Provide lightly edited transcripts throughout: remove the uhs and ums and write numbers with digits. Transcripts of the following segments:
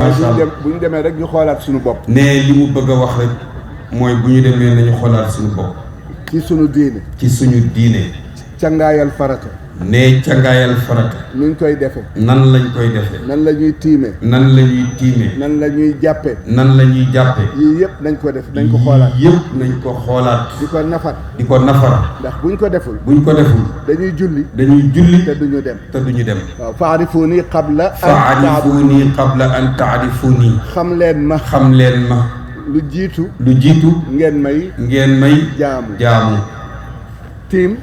macha allah bu ñu demee rek ñu xoolaat suñu bopp. ne li mu bëgg a wax rek mooy bu ñu demee nañu xoolaat suñu bopp. ci suñu diine. ci suñu diine. cangaayal farata. ne cangaayal farata. nuñ koy defee. nan lañ koy defee. nan la ñuy tiime. nan la ñuy tiime. nan la ñuy jàppe. nan la ñuy jàppe. yii yëpp nañ ko def nañ ko xoolaat. yëpp nañ ko xoolaat. di ko nafar. di ko nafar. ndax buñ ko deful. buñ ko deful. dañuy julli. dañuy julli. te duñu dem. te duñu dem. waaw faarifuuni qabla. faarifuuni qabla an taarifuuni. xam leen ma. xam leen ma. lu jiitu. lu jiitu. ngeen may. jaamu. tiim.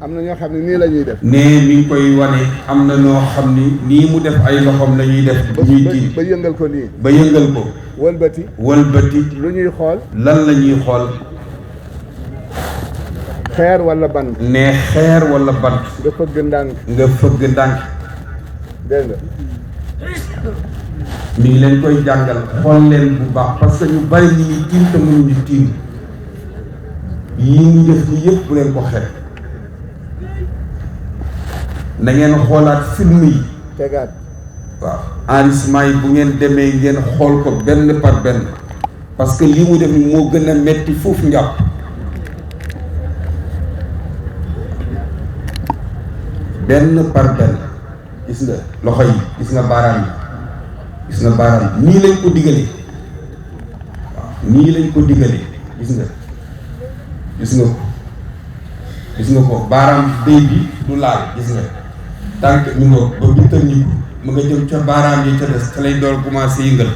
am na ñoo xam ne nii la ñuy def. ne mi ngi koy wane am na ñoo xam ni nii mu def ay loxoom la ñuy def. ñuy tiim ba yëngal ko nii. ba yëngal ko. wëlbati. lu ñuy xool. lan la ñuy xool. xeer wala bant. ne xeer wala bant. nga fëgg ndànk. dégg nga. mi ngi leen koy jàngal xool leen bu baax parce que ñu bari ñi ngi tiim te mënuñu tiim yii ñu def ni yëpp bu leen ko xeeb. na ngeen xoolaat film yi. tegaat. waaw enregistrement yi bu ngeen demee ngeen xool ko benn par benn parce que lii mu def ni moo gën a metti foofu njàpp. benn par benn gis nga loxo yi gis nga baaraam yi nii lañ ko diggalee waaw nii lañ ko diggalee gis nga ko baaraam béy bi du laal gis nga tànk ñu nga ba bittal ñi mu nga jëm ca baaraam yi ca des ca lay door commencé yëngal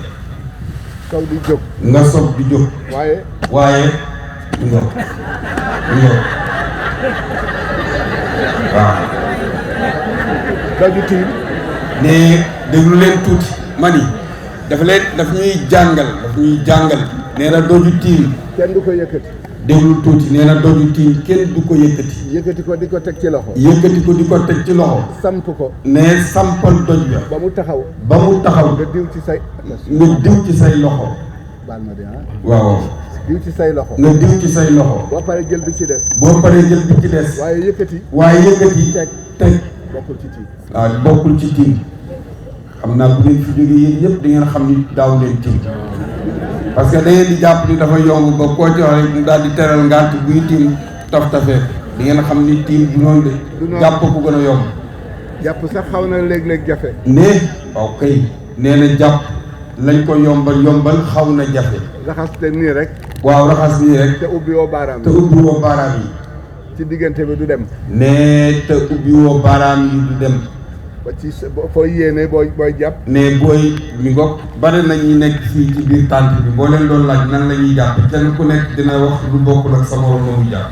soog di jóg nga soog di jóg waaye ñu nga waaw daju tiim ne déglu leen tuuti mani daf ñuy jàngal nee na doju tiim kenn du ko yëkkati. déglu tuuti nee na doju tiim kenn du ko yëkkati. yëkkati ko di ko teg ci loxo. samp ko. ne sampal doj ba. ba mu taxaw. nga diw ci say loxo. baal ma de waaw. diw ci say loxo. nga diw ci say loxo. boo paree jël bi ci des. waaye yëkkati. teg. bokkul ci tiim. waaw bokkul ci tiim. xam naa bu ngeen fi jógee yéen ñëpp di ngeen xam ni daaw leen tiim parce que da ngeen di jàpp ni dafa yomb ba koo jox rek mu daal di teral ngànt buy tiim taf-tafee di ngeen xam ni tiim du noonu de. jàpp ko gën a yomb. jàpp sax xaw na léeg-léeg jafe. waaw kay nee na jàpp lañ ko yombal xaw na jafe. raxas te nii rek. waaw raxas nii rek. te ubbi woo baaraam yi. ci diggante bi du dem. te ubbi woo baaraam yi du dem. ba ci fooy yéene booy jàpp. ne booy mi ngoog bari na ñi nekk fii ci biir tànt bi boo leen doon laaj nan la ñuy jàpp kenn ku nekk dina wax lu bokkul ak sa morom la muy jàpp.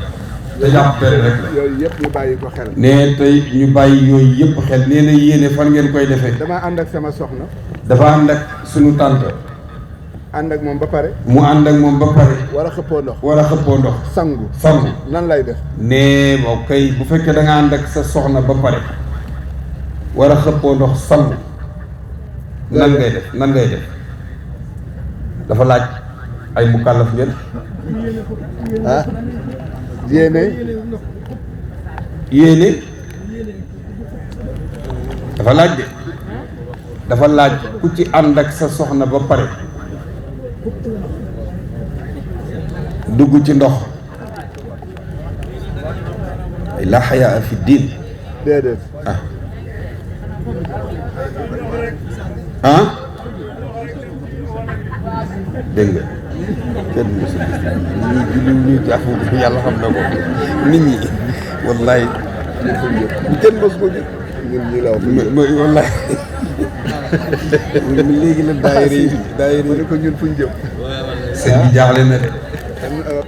te jàpp benn rek la. yooyu yëpp ñu bàyyi ko xel. ne tey ñu bàyyi yooyu yëpp xel nee na yéene fan ngeen koy defee. damaa ànd ak sama soxna. dafa ànd ak sunu tànt. ànd ak moom ba pare. mu ànd ak moom ba pare. war a xëppoo ndox. sangu nan lay def. ne waaw kay bu fekkee da nga ànd ak sa soxna ba pare. war a xëppoo ndox sangu. nan ngay def dafa laaj ay mukallaf ngeen. yéene dafa laaj ku ci ànd ak sa soxna ba pare dugg ci ndox la xayaa fi diin. déedéet. dégg nga kenn mosu ñuy jàpp yàlla xam na ko nit ñi wallaay kenn mosu ko gis ñun ñii la wax wallaay léegi la daayira ma ne ko ñun fuñ jëm sëñ bi jaaxle na de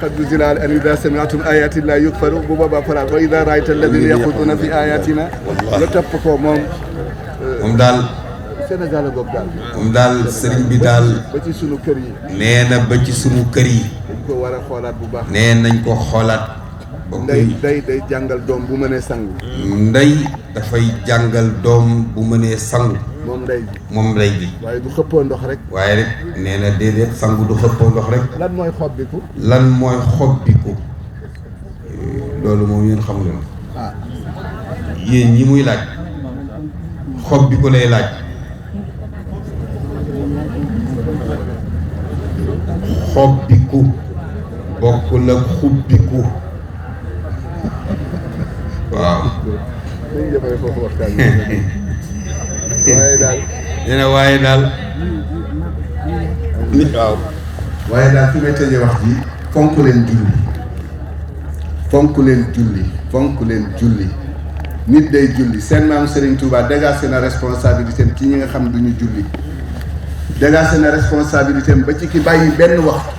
qad nuzila an ida sami'tum ayati llahi yukfaru bu boobaa fara wa ida ra'ayta alladina yaxuduna fi ayatina la topp ko moom daal Sénégal a goog daal. moom daal sëriñ bi daal. ba ci sunu kër yi. nee na ba ci sunu kër yi. dañ ko war a xoolaat bu baax. nee nañ ko xoolaat. ndey day jàngal doom bu mënee sangu. ndey dafay jàngal doom bu mënee sangu. moom ndey bi. waaye du xëppoo ndox rek. waaye rek nee na déedéet sangu du xëppoo ndox rek. lan mooy xobbiku. loolu moom yéen xam nga. yéen ñi muy laaj. xobbiku lay laaj. xobbiku bokkul ak xubbiku waaw dañu defee foofu waxtaan waaye daal nee na waaye daal nit waaw waaye daal fi may tëjee wax ji fonk leen julli fonk leen julli fonk leen julli nit day julli seen maam Serigne Touba dégagé na responsabilité am ci ñi nga xam duñu julli dégagé na responsabilité am ba ci ki bàyyi benn waxtu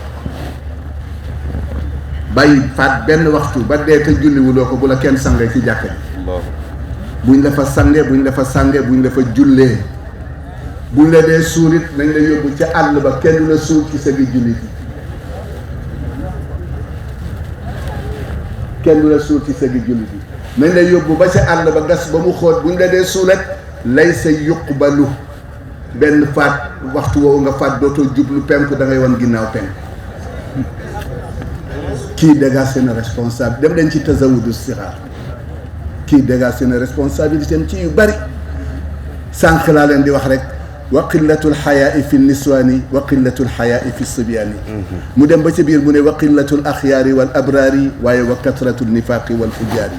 bàyyi faat benn waxtu ba dee te julli wuloo ko bu la kenn sangee ci jàkka buñ la fa sangee buñ la fa sangee buñ la fa jullee buñ la dee suurit nañ la yóbbu ca àll ba kenn du la suur ci sa gi julli kenn du la suur ci sa gi julli bi nañ la yóbbu ba ca àll ba gas ba mu xóot buñ la dee suulet lay sa yuqbalu benn faat waxtu woowu nga faat dootoo jublu penku da ngay wan ginnaaw penku kii dégagé na responsable dem leen ci tazawudu sixaar kii dégagé na responsabilité am ci yu bari sànq laa leen di wax rek wa qillatul xayaai fi niswaani wa qillatul xayaai fi sibyaani mu dem ba ca biir mu ne wa qillatul axyaari wal abraari waaye wa katratul nifaaqi wal fujaari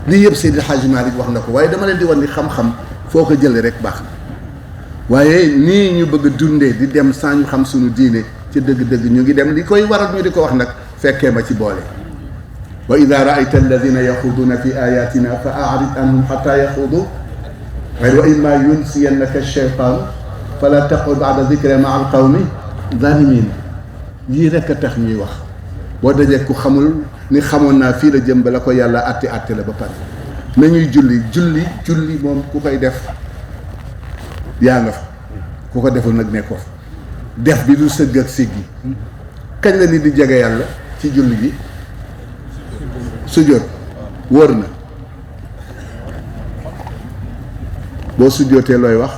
lii yëpp Seydi Hadji Malick wax na ko waaye dama leen di wan ni xam-xam foo ko jëlee rek baax na waaye nii ñu bëgg a dundee di dem sans ñu xam suñu diine ci dëgg-dëgg ñu ngi dem li koy waral ñu di ko wax nag fekkee ma ci boole wa ida raayta alladina yaxuduuna fi ayatina fa arid anhum xata yaxudu waaye wa imma yunsiyannaka cheytaan fala taqud bada dicre maa alqawmi zalimin yii rek a tax ñuy wax boo dajee ku xamul ni xamoon naa fii la jëm ba la ko yàlla atte la ba pare nañuy julli moom ku koy def yaa nga fa ku ko deful nag nekkoo fa def bi du sëgg ak siggi kañ la nit di jege yàlla ci julli gi sujjóot wóor na boo sujjóotee looy wax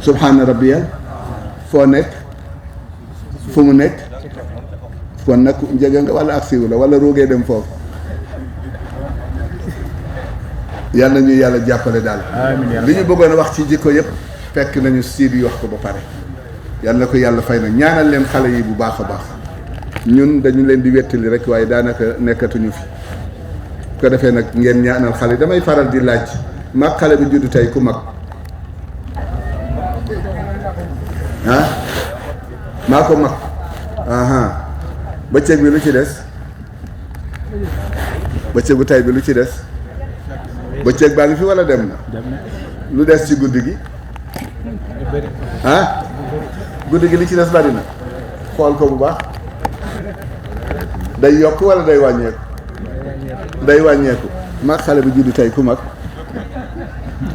subhaana rabbiyal foo nekk fu mu nekk kon nag jege nga wala agsiwu la wala roogee dem foofu yàlla ñu yàlla jàppale daal li ñu bëggoon a wax ci jikko yëpp fekk nañu Sidi wax ko ba pare yàlla ko yàlla fay na ñaanal leen xale yi bu baax a baax ñun dañu leen di wettali rek waaye daanaka nekkatuñu fi ko defee nag ngeen ñaanal xale yi damay faral di laaj mag xale bi juddu tey ku mag ah maa ko mag aha bëccëg bi lu ci des bëccëgu tey bi lu ci des bëccëg baa ngi fi wala dem na lu des ci guddi gi ah guddi gi li ci des bari na xool ko bu baax day yokk wala day wàññeeku day wàññeeku mag xale bi juddu tey ku mag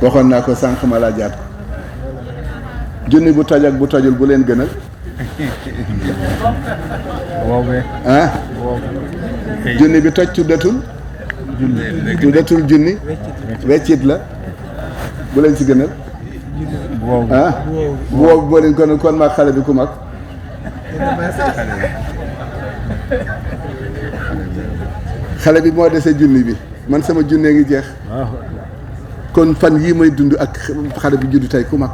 waxoon naa ko sànq ma laa jaat junni bu toj ak bu tojul bu leen gënal ah junni bi toj tuddatul junni weccit la bu leen ci gënal ah bu wow boo leen kon mag xale bi ku mag xale bi moo dese junni bi man sama junnee ngi jeex kon fan yii may dund ak xale bi juddu tey ku mag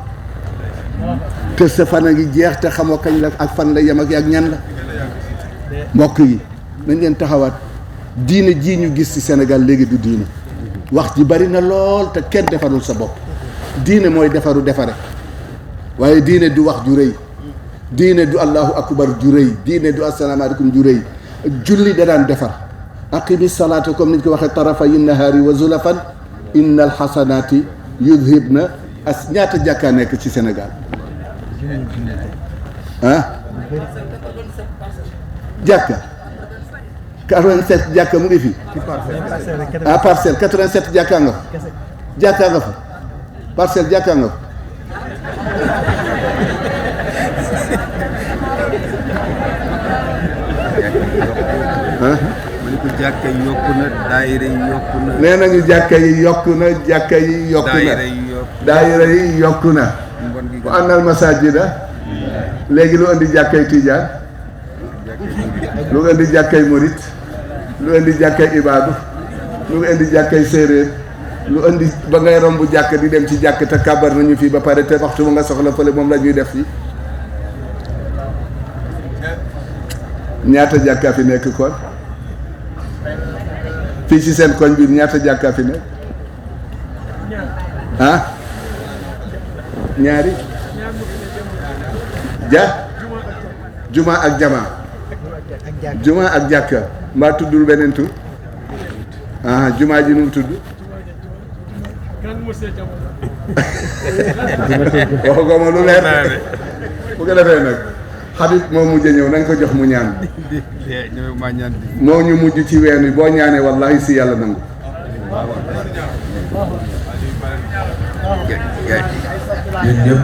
te sa fan a ngi jeex te xamoo kañ la ak fan la yem ak ñan la mbokk yi nañ leen taxawaat diine jii ñu gis ci Sénégal léegi du diine wax ji bari na lool te kenn defarul sa bopp diine mooy defare waaye diine du wax ju rëy diine du allahu akbar ju rëy diine du asalaamaaleykum ju rëy julli da daan defar aqimi salaata comme niñ ko waxee tarafa yi nahaari wa zulafan inna alxasanaati yudhibna as ñaata jàkkaa nekk ci Sénégal ah jàkka 87 jàkka mu ngi fi ah parcelle 87 jàkkaa nga fa jàkkaa nga fa parcelle jàkkaa nga fa ah ma ne ko jàkka yi yokku na daayira yi yokku na nee nañu jàkka yi yokku na jàkka yi yokku na daayira yi yokku na wa annal masajida léegi lu indi jàkkay tijaan lu indi jàkkay murit lu indi jàkkay ibaadu lu indi jàkkay séeréer lu indi ba ngay romb jàkk di dem ci jàkk te kàbbar nañu fii ba pare te waxtu ba nga soxla fële moom la ñuy def fii ñaata jàkkaa fi nekk kon fii ci seen koñ bi ñaata jàkkaa fi nekk ah ñaari juma ak jama juma ak jàkka mbaa tuddul beneen tur ah juma ji nu mu tudd waxu ko ma lu leer bu ko defee nag Habib moo mujj ñëw na nga ko jox mu ñaan moo ñu mujj ci ween wi boo ñaanee wallahi si yàlla nangu ñun ñëpp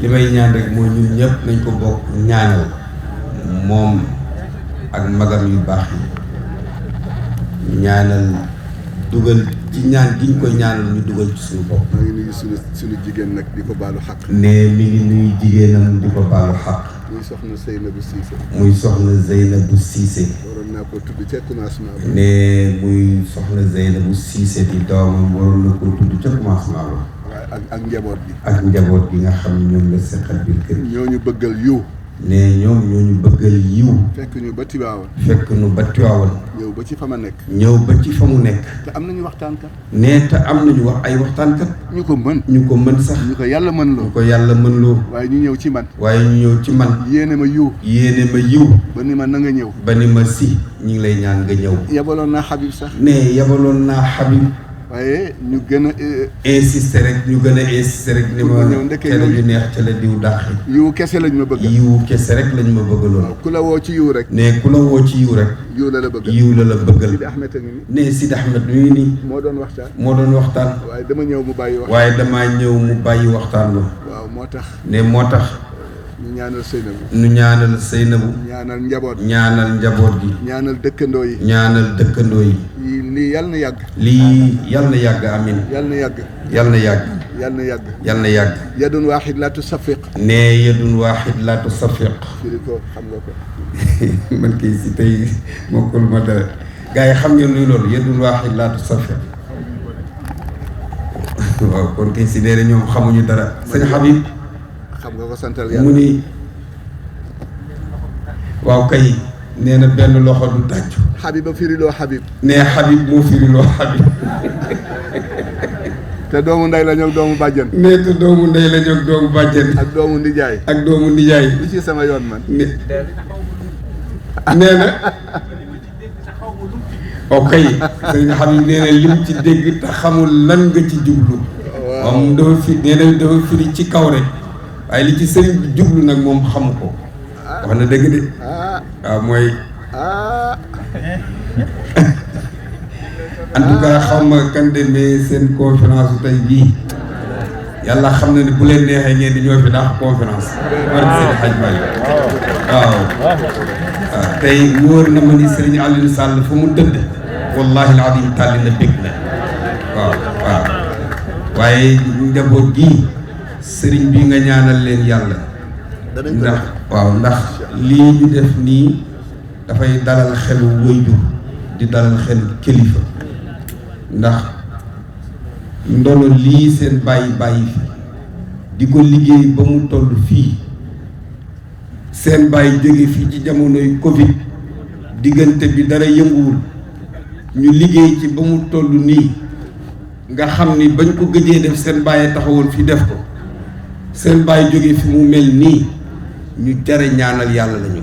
li may ñaan rek mooy ñun ñëpp nañ ko bokk ñaanal moom ak magam yu baax yi ñaanal dugal ci ñaan gi ñu koy ñaanal ñu dugal ci suñu bopp. maa ngi nuyu suñu jigéen nag di ko baalu xaq. ne mi ngi nuyu jigéenam di ko baalu xaq. muy soxna Zeynabou Cissé. muy soxna Zeynabou Cissé. waroon naa ko tudd ca commencement ba. ne muy soxna Zeynabou Cissé di doomam waroon na ko tudd ca commencement ba. waaye ak njaboot bi. ak njaboot bi nga xam ne ñoom la seqal biir kër gi. ñooñu bëggal yiw. ne ñoom ñooñu bëggal yiw. fekk ñu ba Tiwaawan. fekk ñu ba Tiwaawan. ñëw ba ci fa ma nekk. ñëw ba ci fa mu nekk. te am nañu waxtaankat. ne te am nañu wax ay waxtaankat. ñu ko mën. ñu ko mën sax. ñu ko yàlla mën loo. ñu ko yàlla mën loo. waaye ñu ñëw ci man. waaye ñu ñëw ci man. yéene ma yiw. yéene ma yiw. ba ni ma na nga ñëw. ba ni ma si ñu ngi lay ñaan nga ñëw. yabaloon naa Habib sax. ne yabaloon naa Habib. waaye ñu gën a. insister rek ñu gën a insister rek. ni ma cere ju neex ca la diw dàqi. yiw kese lañ ma bëgg. yiw kese rek lañ ma bëggaloon. ku la woo ci yiw rek. ne ku la woo ci yiw rek. yiw la la bëggal. yiw la la bëggal. Sidi Ahmed a ngi nii. ne Sidi Ahmed mi ngi nii. moo doon waxtaan. moo doon waxtaan. waaye dama ñëw mu bàyyi wax. waaye damaa ñëw mu bàyyi waxtaan la. waaw moo tax. ne moo tax. ñu ñaanal Seynabou. ñu ñaanal Seynabou. ñaanal njaboot. ñaanal njaboot gi. ñaanal dëkkandoo yi. ñaanal dëkkandoo yi. lii yal na yàgg. lii yal na yàgg amin. yal na yàgg. yal na yàgg. yal na yàgg. yal na yàgg. yadun waaxid laa tusafiq. ne yadun waaxid laa tusafiq. firi ko xam nga ko. man kay si tey mokkul ma dara gars yi xam ngeen luy loolu yadun waaxid laa tusafiq. waaw kon kay si nee na ñoom xamuñu dara. sëñ Habib. xam nga ko santal yàlla mu ni waaw kay nee na benn loxo du tàccu. Habib a firiloo Habib. nee Habib moo firiloo Habib. te doomu ndey la ñëw doomu bàjjen. nee te doomu ndey la ñëw doomu bàjjen. ak doomu ndijaay. ak doomu ndijaay. li ci sama yoon man. nee na. ok sëñ Habib nee na lim ci dégg te xamul lan nga ci jublu. waaw moom dafa fi nee na dafa firi ci kaw rek. waaye li ci sëriñ bi jublu nag moom xamu ko. wax na dëgg de. waaw mooy. en tout cas xaw ma kan de mais seen conférence tey bii yàlla xam na ne bu leen neexee ngeen di ñoo fi daax conférence. war na seen xaj bari. waaw. waaw tey wóor na ma ni Serigne Alioune Sall fu mu tëdd. wallahi alazim tàlli na bég na. waaw waaw. waaye njaboot gii. sëriñ bi nga ñaanal leen yàlla. ndax waaw ndax lii ñu def nii dafay dalal xelu waajur di dalal xelu kilifa ndax ndono lii seen bàyyi fi di ko liggéey ba mu toll fii seen bàyyi jóge fii ci jamonoy Covid diggante bi dara yënguwul ñu liggéey ci ba mu toll nii nga xam ni bañ ko gëjee def seen bàyyi taxawoon fi def ko seen bàyyi jóge fi mu mel nii ñu jare ñaanal yàlla lañu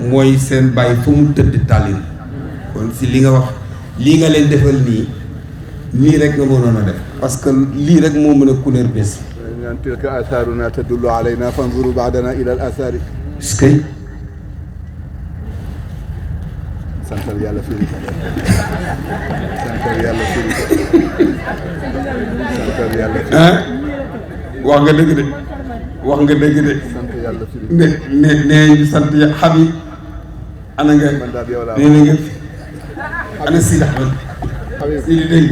mooy seen bàyyi fa mu tëdd tàllin kon si li nga wax lii nga leen defal nii rek nga mënoon a def parce que lii rek moo mën a couleur bés ñaan tilka athaaruna tadullu alayna fanzuru baadana ila al athaari est-ce que santal yàlla firi ko santal yàlla firi ko santal yàlla firi ko wax nga dëgg de wax nga dëgg de sant yàlla firi ko ne ñu sant Habib ana nga man daal yow laa nee na nga ana Sidi Ahmed Sidi dégg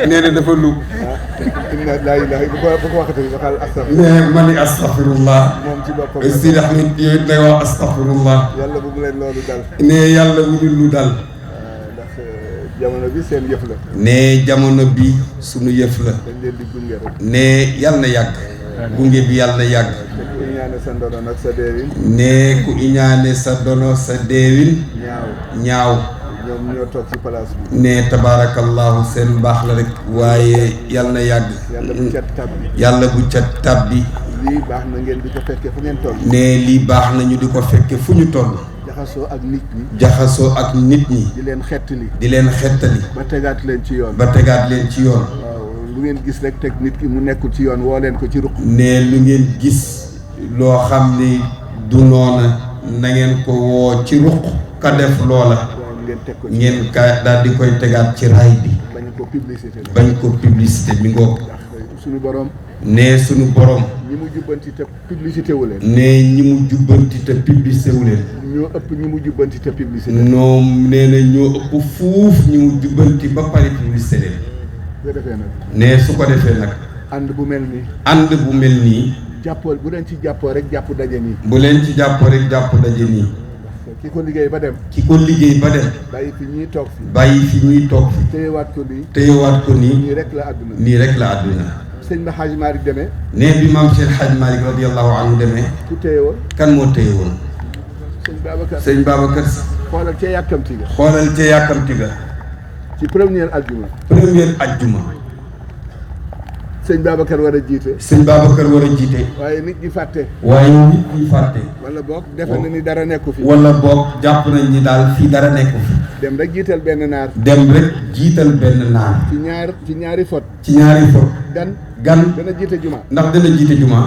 nee na dafa lu inna laa ilaaha bu ko waxatee waxal astafirullah nee ma ni astafirullah moom ci boppam Sidi Ahmed yooyu day wax astafirullah yàlla bu mu leen loolu dal ne yàlla bu ñu lu dal ndax jamono bi seen yëf la ne jamono bi sunu yëf la dañ leen di gunge rek ne yàlla na yàgg gunge bi yàlla na yàgg. ku iñaane sa ndono nag sa deewin. ne ku iñaane sa dono sa deewin. ñaaw. ñoom ñoo toog ci place bi. ne tabaarakallahu seen mbaax la rek. waaye yàlla na yàgg. yàlla bu cat tabbi. yàlla bu cat tabbi. lii baax na ngeen di ko fekkee fu ngeen toll. ne lii baax na ñu di ko fekke fu ñu toll. jaxasoo ak nit ñi. jaxasoo ak nit ñi. di leen xettali. di leen xettali. ba tegaat leen ci yoon. ba tegaat leen ci yoon. waaw lu ngeen gis rek teg nit ki mu nekkul ci yoon woo leen ko ci ruq. ne lu ngeen gis loo xam ni du noona na ngeen ko woo ci ruq ka def loola. ngeen teg ko ci ngeen ka daal di koy tegaat ci raay bi. bañ ko publicité la. bañ ko publicité mi ngoog. suñu borom. ne suñu borom. ñi mu jubbanti te publicité wu leen. ne ñi mu jubbanti te publicité wu leen. ñoo ëpp ñi mu jubbanti te publicité. ñoom nee na ñoo ëpp fuuf ñi mu jubbanti ba pare publicité leen. su ko defee nag. ne su ko defee nag. ànd bu mel nii. ànd bu mel nii. jàppoo bu leen ci jàppoo rek jàpp daje nii. bu leen ci jàppoo rek jàpp daje nii. ki ko liggéey ba dem. ki ko liggéey ba dem. bàyyi fi ñuy toog fi. bàyyi fi ñuy toog fi. téyewaat ko nii. téyewaat ko nii. nii rek la àdduna. nii rek la àdduna. sëñ ba Hadj Malick demee. ne bi maam Cheikh Hadj Malick radiyallahu anhu demee. ku téye woon. kan moo téye woon. sëñ Babacar. sëñ Babacar Si. xoolal ca yàkkamti ga. xoolal ca yàkkamti ga. ci première aljuma. première ajjuma. sëñ Babacar war a jiite. sëñ Babacar war a jiite. waaye nit ñi fàtte. waaye nit ñi fàtte. wala boog defe na ni dara nekku fi. wala boog jàpp nañ ni daal fii dara nekku fi. dem rek jiital benn naar. dem rek jiital benn naar. ci ñaari fot. ci ñaari fot. gan. dana jiite juma. ndax dana jiite juma.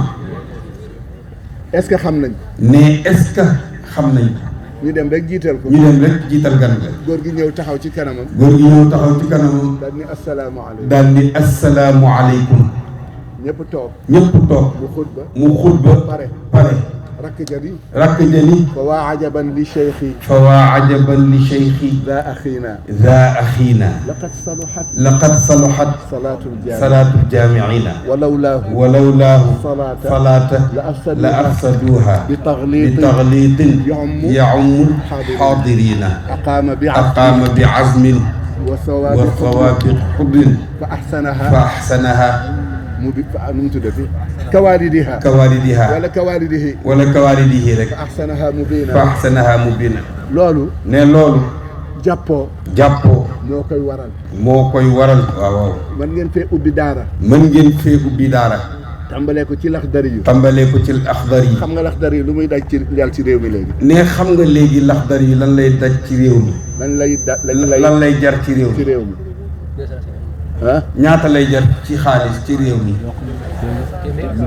est-ce que xam nañ. ne est-ce que xam nañ. ñu dem rek jiital ko. ñu dem rek jiital gan ga. góor gi ñëw taxaw ci kanamam. góor gi ñëw taxaw ci kanamam. daal ni asalaamaaleykum. daal ni asalaamualeykum. ñëpp toog. ñëpp toog. mu xutba. pare. rakk jani. fa waa ajaban li cheikhi. ذا أخينا لقد صلحت صلاة الجامعين ولولاه صلاة لأفسدوها بتغليط يعم الحاضرين أقام بعزم وصواب حب فأحسنها كوالدها ولا كوالده رك فأحسنها مبينا loolu jàppoo moo koy waral waaw mën ngeen fee ubbi daara tàmbalee ko ci Laxdari yu xam nga Laxdari yi lu muy daj ci réew mi léegi ne xam nga léegi Laxdari yi lan lay daj ci réew mi lan lay jar ci réew mi ah ñaata lay jar ci xaalis ci réew mi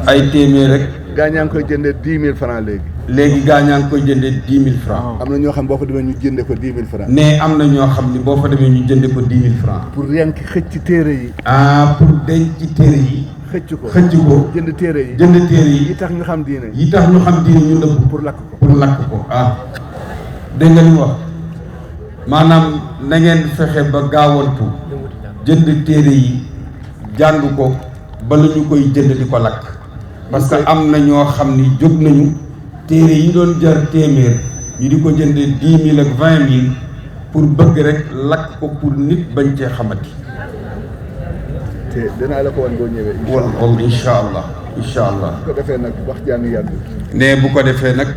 ay téeméer rek gaañaa ngi koy jëndee 10 000 francs léegi gaañaa ngi koy jëndee 10 000 francs am na ñoo xam boo fa demee ñu jënde ko 10 000 francs ne am na ñoo xam ni boo fa demee ñu jënde ko 10 000 francs pour rien ki xëcc ci téere yi pour denc ci téere yi xëcc ko jënd téere yi yi tax ñu xam diine ñu nëbb pour lakk ko dégg nga li wax maanaam na ngeen fexe ba gaawantu jënd téere yi jàng ko bala ñu koy jënd di ko lakk parce que am na ñoo xam ni jóg nañu téere yi doon jar téeméer ñu di ko jëndee 10 000 ak 20 000 pour bëgg rek lakk ko pour nit bañ cee xamati. te dinaa la ko wan boo ñëwee. wal incha allah. bu ko defee nag wax jaa ngi yàgg. ne bu ko defee nag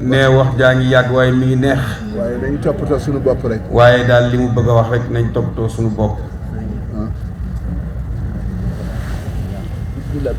ne wax jaa ngi yàgg waaye mi ngi neex. waaye nañu toppatoo suñu bopp rek. waaye daal li mu bëgg a wax rek nañ toppatoo suñu bopp. bismillah